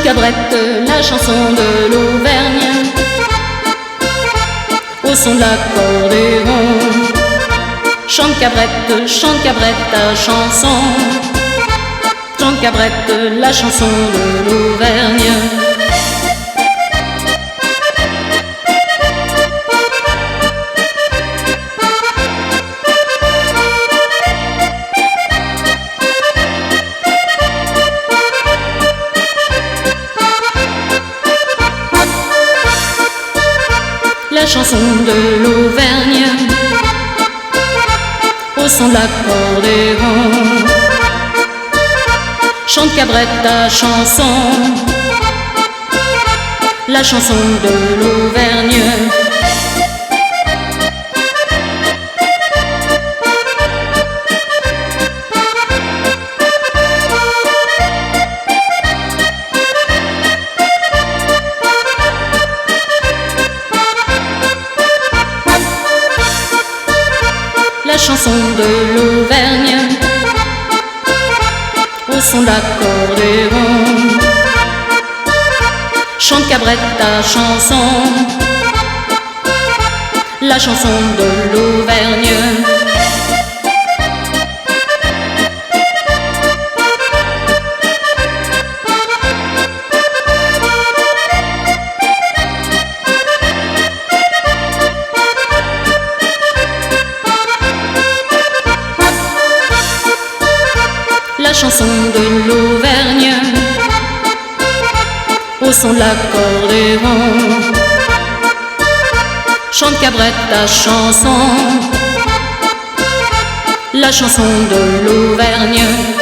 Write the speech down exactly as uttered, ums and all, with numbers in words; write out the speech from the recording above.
Cabrette, la chanson de l'Auvergne, au son de l'accordéon. Chante cabrette, chante cabrette ta chanson. Chante cabrette, la chanson de l'Auvergne. La chanson de l'Auvergne, au son de l'accordéon. Chante cabrette ta chanson, la chanson de l'Auvergne. La chanson de l'Auvergne, au son de l'accordéon. Chante cabrette ta chanson, la chanson de l'Auvergne. La chanson de l'Auvergne, au son de l'accordéon. Chante cabrette ta chanson, la chanson de l'Auvergne.